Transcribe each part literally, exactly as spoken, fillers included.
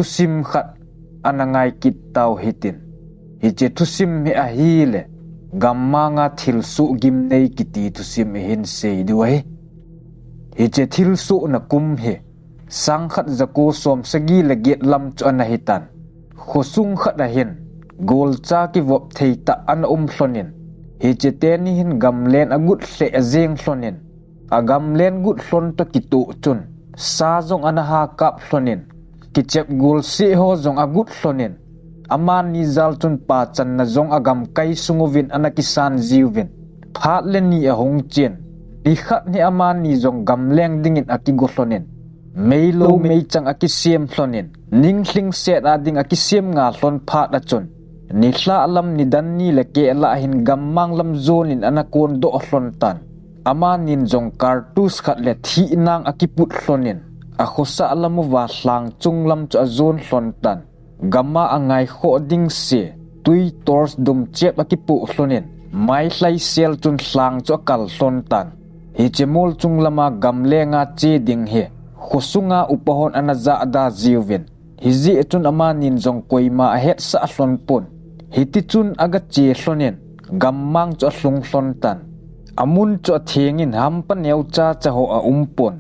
thusim khat ana ngai kit tau hitin. Hiche thusim hi ahile, gammanga thilsoh gimnei kiti thusim ihin sei diu ahi. Hiche thilsohna kum hi, sangkhat jako somsagi le get lam chu ana hitan. Khosung khat ahin, golcha kivop thei tah ana um lhonin, hiche teni hin gamlen agut lheh jeng lhonin, agamlen gut lhon toh kitoh chun, sa jong ana ha kap lhonin, kichep golseh ho jong agut lhonin, amani jal chun pachanna jong agamkai sung uvin ana kisan jiuvin, phat le ni ahung chen, nikhat hi amani jong gamleng dingin akigo lhonin, meilou meichang akisem lhonin, ninglhingset a ding akisem nga lhon phat a chun, nilhah lam nidan ni le keh lah hin gammang lam jonin ana kondoh lhon tan. Amanin jong kartus khat le thihnang akiput lhonin, akhosah lam uva lhang chung lam chu ajon lhon tan. Gama angaikhoh ding se, tui torch dum chep akipoh lhonin, mailhai sel chun lhang chu akal lhon tan. Hiche mol chung lama gamlenga che ding hi, khosunga upa hon ana jahda jiuvin, hijeh chun amanin jong koima ahetsah lhon pon. Hitichun agache lhonin, gammang chu alhung lhon tan. Amun chu athengin hampa neocha cha ho aum pon.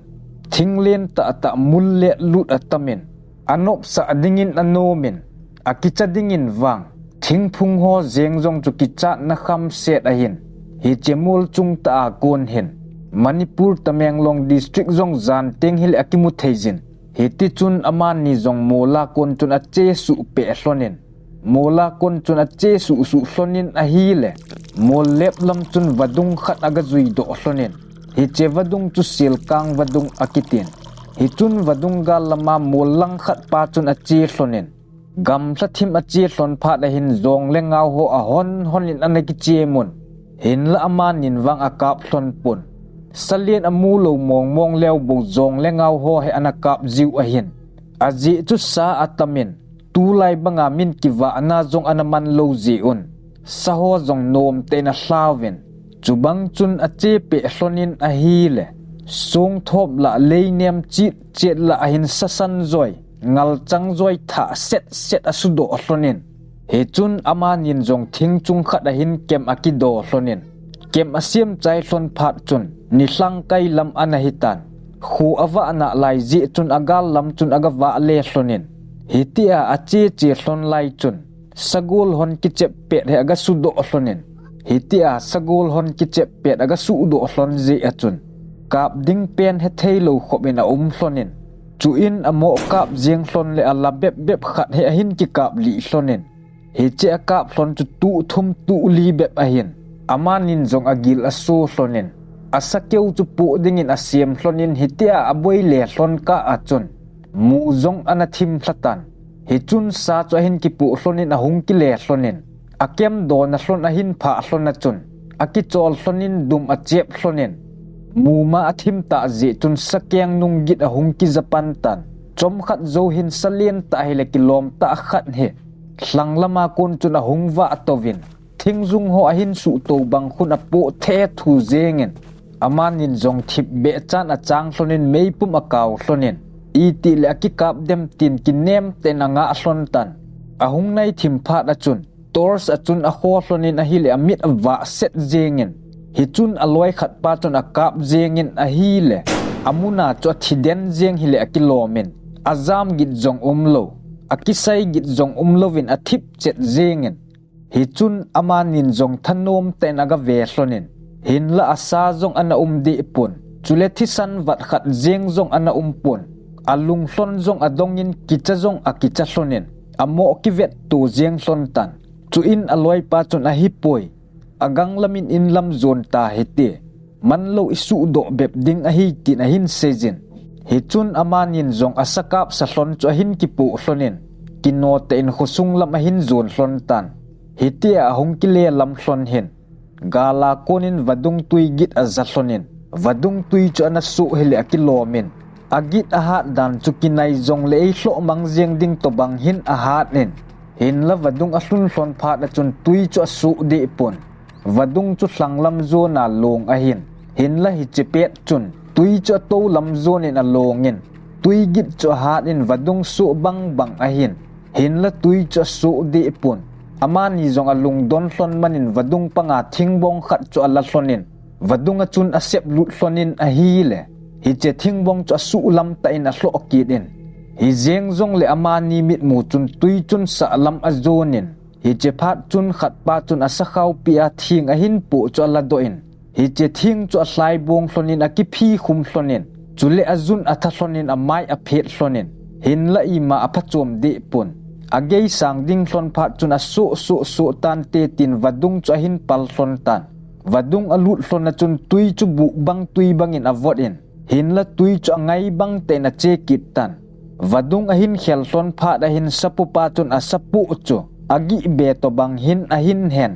Thinglen tahtah mul le lut atamin, anopsah dingin anomin, akicha dingin vang, thingphung ho jeng jong chu kichatna khamset ahin, hiche mol chung tah a kon hin, Manipur Tamenglong district jong jan teng hile akimu thei jin, hitichun amani jong mola kon chun achesuh peh lhonin, mola kon chun achesuh suh lhonin ahile, mol lep lam chun vadung khat agajuidoh lhonin, hiche vadung chu Silkang vadung akitin. Hichun vadung gal lama mol langkhat pa chun ache lhonin, gamlha thim ache lhon phat ahin jong le ngao ho ahon honin ana kichemun. Hinla amanin vang akap lhon pon. Salen amu lou mongmong leu bou jong le ngao ho hi ana kap jiu ahin. Ajeh chu sa atamin, tulai banga min kivahna jong ana man lou jeh un, sa ho jong nomtah in alhauvin, chubang chun ache peh lhonin ahile, songthop lah, leinem chitchet lah ahin sasan joi, ngalchang joi thah setset asudoh lhonin. Hichun amanin jong thing chung khat ahin kem akido lhonin, kem asem chai lhon phat chun, nilhang kai lam ana hitan. Kho avah nalai jeh chun agal lam chun agavah le lhonin, hitia ache che lhon lai chun, sagol hon kichep pet hi agasudoh lhonin, hitia sagol hon kichep pet agasuhdoh lhon jeh a chun, kap ding pen hethei lou khop in aum lhonin, chuin amoh kap jeng lhon le ala bepbep khat hi ahin kikap lih lhonin, hiche akap lhon chu tuh thum tuh li bep ahin, amanin jong agil aso lhonin, asakeu chu poh dingin asem lhonin, hitia aboi le lhon kah a chun, mu jong ana thim lhatan. Hichun sa chu ahin kipoh lhonin ahung kile lhonin, akemdona lhon ahin phah lhon a chun, akichol lhonin dum achep lhonin, muma athim tah jeh chun sakeng nung git ahung kija pan tan. Chomkhat jou hin salen tah hile kilom tah khat hi, lhang lama kon chun ahung vah touvin, thingjung ho ahin suhto bang khun apoh thethu jengin, amanin jong thipbeh chan achang lhonin meipum akao lhonin, itih le akikap dem tin kinemtah in angah lhon tan. Ahung nai thim phat a chun, torch a chun akho lhonin ahile amit avah set jengin, hichun aloi khat pa chun akap jengin ahile, amuna chu athi den jeng hile akilomin, ajam git jong umlou, akisai git jong umlouvin athip chet jengin, hichun amanin jong thanomtah in agave lhonin, hinla asa jong ana um deh pon, chule thisan vat khat jeng jong ana um pon, alung lhon jong adongin kicha jong akicha lhonin, amoh kivetto jeng lhon tan. Chuin aloipa chun ahipoi, agang lamin inlam jon tahite, manlou isuhdoh bep ding ahi tin ahin seijin. Hichun amanin jong asa kapsa lhon chu ahin kipoh lhonin, kinotah in khosung lam ahin jon lhon tan. Hitia ahung kile lam lhon hin, gala konin vadung tui git aja lhonin, vadung tui chu ana soh hile akilomin, agit ahat dan chu kinai jongle eilhoh mang jeng ding tobang hin ahat in, hinla vadung alhun lhon phat a chun tui chu asoh deh pon. Vadung chu lhanglam jona long ahin, hinla hiche pet chun tui chu atou lam jonin alongin, Tui git chu ahat in vadung soh bangbang ahin, hinla tui chu asoh deh pon. Amani jong alungdon lhon man in vadung panga thingbong khat chu ala lhon in, vadung a chun asep lut lhon in ahile, hiche thingbong chu asuh lam tah in alhoh kit in, hijeng jongle amani mitmu chun tui chun sah lam ajon in, hiche phat chun khatpa chun asakhaopi a thing ahin poh chu ala doh in, hiche thing chu alhai bong lhon in akiphi khum lhon in, chule ajun atha lhon in amai aphet lhon in, hinla ima aphachom deh pon. Ageisang ding lhon phat chun asoh soh soh tante tin vadung chu ahin pal lhon tan. Vadung alut lhon a chun tui chu buh bang tui bang in avot in, hinla tui chu angai bang tah in ache kit tan. Vadung ahin khel lhon phat ahin sapopa chun asapoh chu agih be tobang hin ahin hen.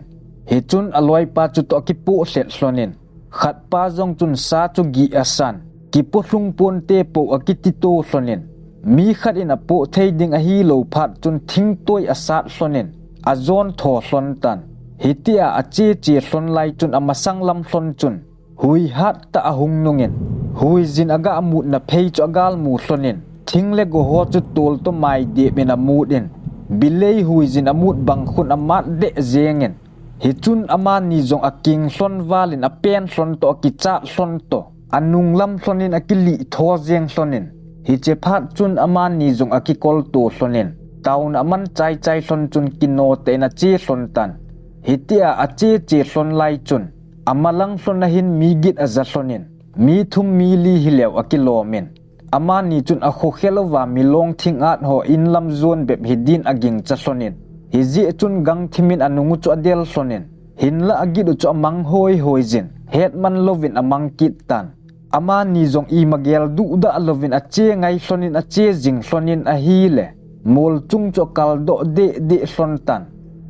Hichun aloipa chutoh akipoh lhet lhon in, khatpa jong chun sa chu gih asan, kipoh lhung ponte pou akitito lhon in, mi khat in apoh thei ding ahilou phat chun thingtoi asat lhon in, ajon tho lhon tan. Hitia ache che lhon lai chun amasang lam lhon chun, hui hat tah ahung nung in, huijin aga mutna phei chu agalmu lhon in, thing le go ho chu tol toh mai dep in amut in, bilei huijin amut bang khun amat deh jeng in, hichun amani jong aking lhon val in apen lhon toh akichat lhon toh, anung lam lhon in akilih tho jeng lhon in, hiche phat chun amani jong akikol to lhon in, taona aman chai chai lhon chun kino tah in ache lhon tan. Hitia ache che lhon lai chun, amalang lhon ahin mi git aja lhon in, mi thum mi li hileu akilom in, amani chun akho khe louva milong thing at ho in lam jon bep hi din agingcha lhon in, hijeh chun gang thim in anung u chu adel lhon in, hinla agit u chu amang hoi hoi jin, het man louvin amang kit tan. Amani jong ima gel duhdah louvin ache ngai lhon in ache jing lhon in ahile, mol chung chu akal doh deh deh lhon tan.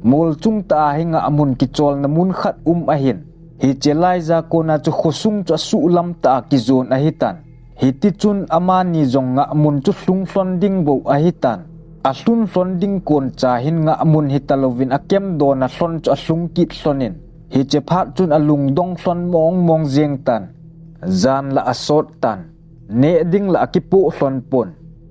Mol chung tah a hi ngahmun kicholna mun khat um ahin, hiche lai ja kona chu khosung chu asuh lam tah a kijon ahitan. Hiti chun amani jong ngahmun chu lhung lhon ding bou ahitan. Alhun lhon ding kon cha hin ngahmun hita louvin akem dona lhon chu alhung kit lhon in, hiche phat chun alungdong lhon mong mong jeng tan. Jan la asot tan. Neh ding la akipoh lhon pon.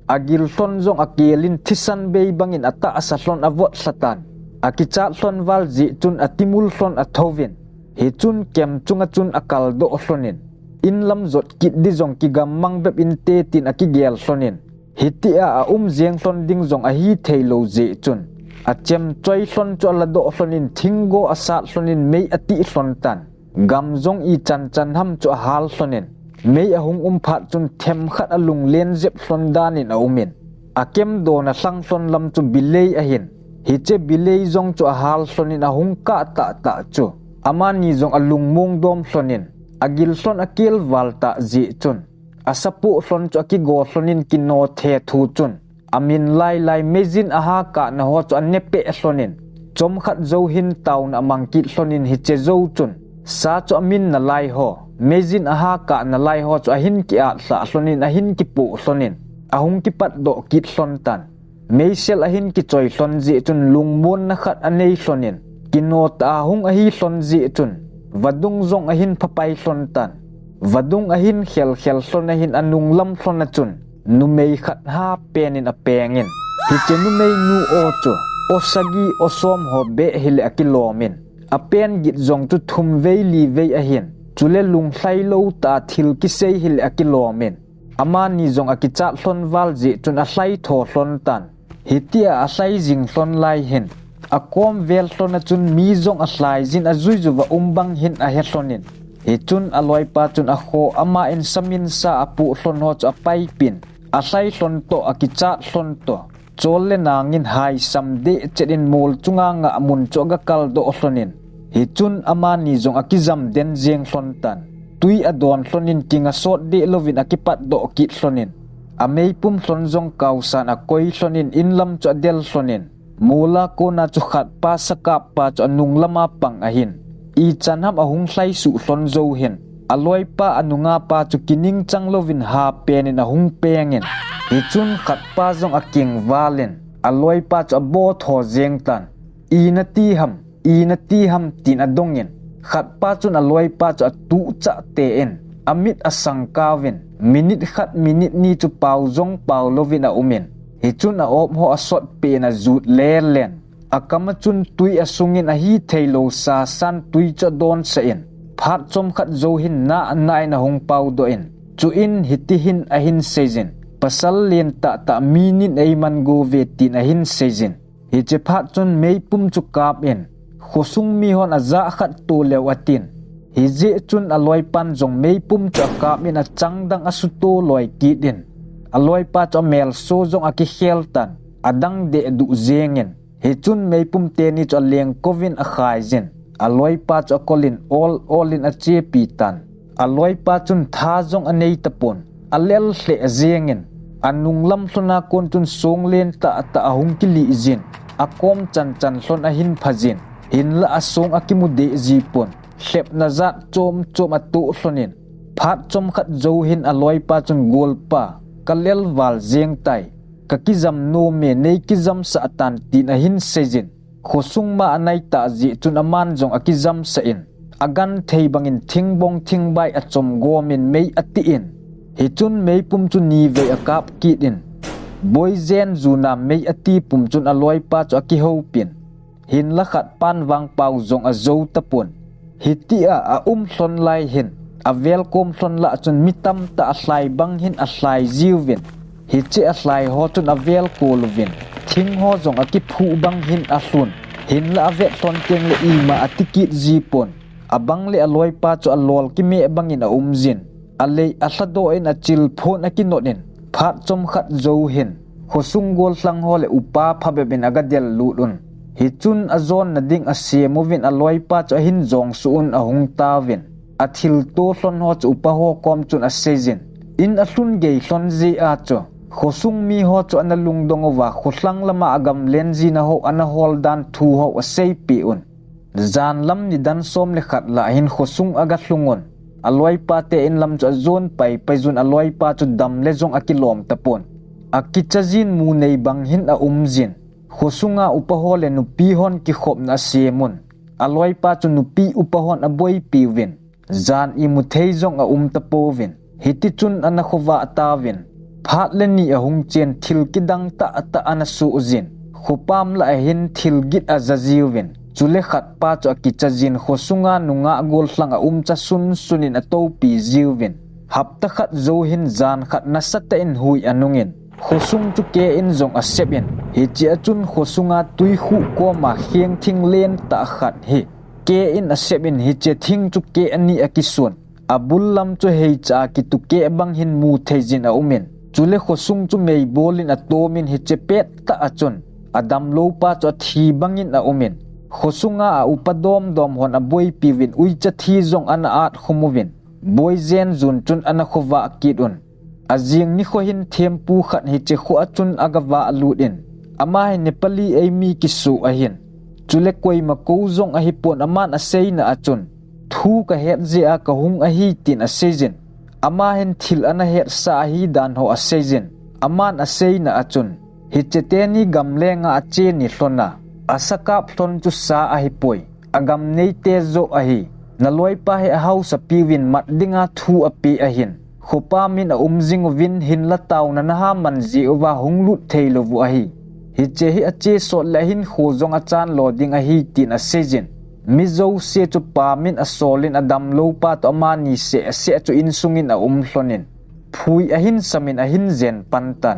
Agil lhon jong akel in thisan bei bang in atahsa lhon avot lha tan. Akichat lhon val jeh chun atimul lhon athouvin, hichun kem chunga chun akal doh lhon in, in lam jot kit di jong kigam mang bep inte tin akigel lhon in, hitia aum jeng lhon ding jong ahi thei lou jeh chun, achem choi lhon chu ala doh lhon in, thinggo asat lhon in, mei atih lhon tan. Gam jong ichan chan ham chu ahal lhon in, mei ahung um phat chun themkhat alunglen jep lhon dan in aum in, akem dona lhang lhon lam chu bilei ahin, hiche bilei jong chu ahal lhon in ahung kah tah tah chu, amani jong alungmong dom lhon in, agil lhon akel val tah jeh chun, asapoh lhon chu akigo lhon in kino the thu chun, amin lai lai meijin aha kahna ho chu anepeh lhon in, chomkhat jou hin taona amang kit lhon in hiche jou chun, sa chu amin nalai ho, meijin aha kahna lai ho chu ahin ki-at lhah lhon in ahin kipoh lhon in, ahung kipat doh kit lhon tan. Meisel ahin kichoi lhon jeh chun lungmonna khat anei lhon in, kino tah a hung ahi lhon jeh chun, vadung jong ahin phapai lhon tan. Vadung ahin khel khel lhon ahin anung lam lhon a chun, numei khat ha pen in apeng in, hiche numei nu o chu, o sagi o som ho beh hile akilom in, apen git jong chu thum vei li vei ahin, chule lunglhai lou tah a thil kisei hile akilom in, amani jong akichat lhon val jeh chun alhai tho lhon tan. Hitia alhai jing lhon lai hin, akom vel lhon a chun mi jong alhai jin ajui juva um bang hin ahe lhon in, hichun aloipa chun akho ama in samin sa apoh lhon ho chu apaipin, alhai lhon toh akichat lhon toh, chol le nang in haisam deh chet in mol chunga ngahmun chu aga kal doh lhon in, hichun amani jong akijam den jeng lhon tan. Tui adon lhon in king asot deh louvin akipat doh kit lhon in, ameipum lhon jong kaosan akoi lhon in, in lam chu adel lhon in, mol a kona chu khatpa sakappa chu anung lama pang ahin, ichan ham ahung lhaisuh lhon jou hin, aloipa anunga pa chu kiningchang louvin ha pen in ahung peng in, hichun khatpa jong aking val in, aloipa chu abo tho jeng tan. Ina ti ham, ina ti ham, tin adong in, khatpa chun aloipa chu atuh chah te in, Amit asang kauvin, minute khat minute ni chu pao jong pao louvin aumin, hichun a-op ho asotpeh in ajut lelen. Akam a chun tui asungin ahitheilou sasan tui chu adonsah in, phat chomkhat jou hin nahna in ahung paodoh in, chuin hitihin ahin seijin, pasal len tahtah mi nit eiman gouve tin ahin seijin. Hiche phat chun meipum chu kap in, khosung mihon ajah khat to leu atin. Hijeh chun aloipan jong meipum chu akap in achang dang asuto loi kit in, aloipa chu amelso jong akikhel tan, adang dehduh jengin, hichun meipum teni chu alengkouvin akhaijin, aloipa chu akolin ol olin achepi tan. Aloipa chun tha jong anei tapon, alel lheh jengin, anunglam lhona kon chun song len tahtah ahung kilih jin, akom chanchan lhon ahin phajin, hinlah asong akimu deh jipon, lhepna jat chomchom atoh lhonin, phat chomkhat jou hin aloipa chun, Golpa, kalel val jeng tai, kakijam nome, neikijamsah tan, tin ahin seijin, khosung ma anaitah jeh chun aman jong akijamsah in, agenthei bangin thingbong thingbai achom gomin mei ati in, hichun meipum chu nivei akap kit in, boijen juna mei ati pum chun aloipa chu akihoupin, hinlah khatpan vangpao jong ajou tapon. Hitia aum lhon lai hin, avelkom lhon lah chun mi tamtah alhai bang hin alhai jiuvin, hiche alhai ho chun avelkol uvin, thing ho jong akiphuh bang hin alhun, hinlah avet lhon tengle ima ati kit jipon. Abang le aloipa chu alol kimeh bangin aumjin, alei alhadoh in achilphon akinot in, phat chomkhat jou hin, khosung gollhang ho le upa phabep in agadel lut un. Hichun ajonna ding asem uvin aloipa chu ahin jongsuh un ahung tauvin, athilto lhon ho chu upa ho kom chun aseijin, in alhun gei lhon jeh a chu, khosung miho chu ana lungdong uva, kholhang lama agamlen jina ho ana hol dan thu ho aseipeh un. Jan lam nidan som le khat lah hin khosung agalhung un, aloipa te in lam chu ajon paipai jun, aloipa chu dam le jong akilom tapon. Akicha jin, mu nei bang hin aumjin, khosunga upa ho le nupi hon kikhopna asem un, aloipa chu nupi upa hon aboipi uvin, jan imu thei jong aum tapouvin, hitichun ana khovah tauvin. Phat le ni ahung chen, thil kidang tahtah ana soh jin, khopam lah ahin thil git aja jiuvin, chule khatpa chu akicha jin, khosunga nungah gollhang aumcha sunsun in atoupi jiuvin. Hapta khat jou hin jan khat nasatah in hui anungin, khosung chu keh in jong asep in, hichea chun khosunga tuikhuh koma khengthing lentah khat hi keh in asep in, hiche thing chu keh ani akisun. Abul lam chu heicha a kituh keh bang hin mu thei jin aumin, chule khosung chu meibol in atomin, hiche pettah a chun adamloupa chu athi bangin aumin, khosunga a upa domdom hon aboipi uvin, uicha thi jong ana at khum uvin, boijen jun chun ana khovah kit un. Ajing nikho hin thempu khat hiche kho a chun agavah lut in, ama hi Nepali eimi kisoh ahin, chule koima kou jong ahipon, aman aseina a chun, thu kahet jeh a kahung ahi tin aseijin, ama hin thil ana hetsah ahi dan ho aseijin, aman aseina a chun, hiche teni gamlenga ache ni lhona, asakap lhon chu sa ahipoi, agam neite joh ahi, naloipa hi ahaosapiuvin mat dinga thu apeh ahin, khopa min aum jing uvin, hinlah taona naha man jeh uva hung lut thei lou u ahi. Hiche hi ache sot le ahinkho jong achan lo ding ahi tin aseijin, mi jouse chu pa min asolin adamloupa toh amani seh seh chu insungin aum lhonin, phui ahin samin ahin jen pan tan.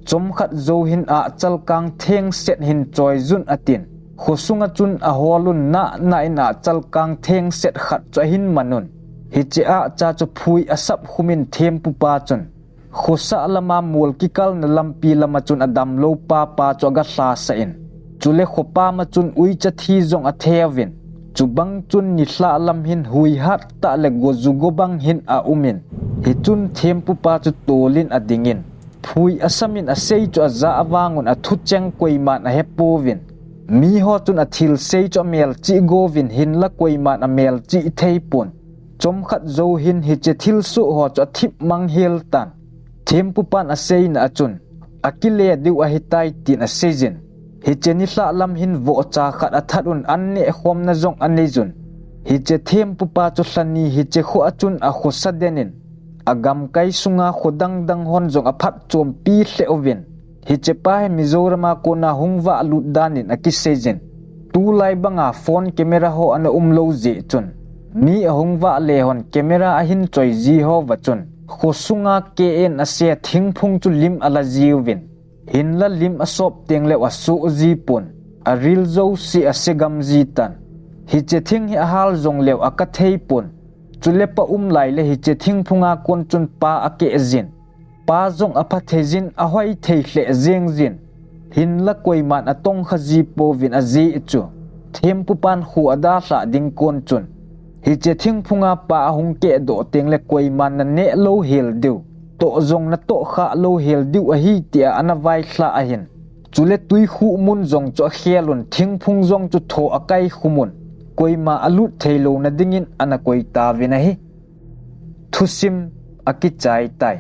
Chomkhat jou hin ahchal kang thengset hin choijun atin, khosunga chun ahol un, nahna in ahchal kang thengset khat chu ahin man un. Hiche ahcha chu phui asap khumin thempupa chun, khosah lama mol kikalna lampi lama chun adamloupa pa chu agalhasah in, chule khopama chun uicha thi jong atheuvin, chubang chun nilhah lam hin hui hattah le goju go bang hin aumin, hichun thempupa chu tolin adingin, phui asamin asei chu ajah vangun athucheng koiman ahepouvin, miho chun athilsei chu amelchih gouvin, hinlah koiman amelchih theipon. Chomkhat jou hin hiche thilsoh ho chu athip mang hel tan. Thempupan aseina a chun, akile diu ahitai tin aseijin. Hiche nilhah lam hin vohcha khat athat un, an nehkhomna jong aneijun. Hiche thempupa chu lhani hiche kho a chun akhosa den in, agamkai sunga kho dangdang hon jong aphatchompi lheh uvin, hichepa hi Mizoram a kona hung vahlut dan in akisei jin. Tulai banga phone camera ho ana umlou jeh chun, mi ahung vahle hon camera ahin choi ji ho va chun, kho sunga keh in ase thingphung chu lim ala jiuvin. Hinla lim asop teng leh asoh ji pon, aril jouse ase gam ji tan. Hiche thing hi ahal jong leh aka thei pon. Chule pa um lai leh hiche thingphunga kon chun pa akeh jin. Pa jong apha thei jin, ahoi thei lheh jeng jin. Hinla koiman atongkha ji pouvin ajeh chu, thempupan kho adalhah ding kon chun, hiche thingphunga pa ahung kehdoh teng leh koiman naneh lou hel diu, toh jong natoh khah lou hel diu ahi tia ana vailhah ahin. Chule twikhuh mun jong chu akhel un, thingphung jong chu tho akai khum un, koima alut thei louna dingin ana koi tauvin ahi. Thusim akichai tai.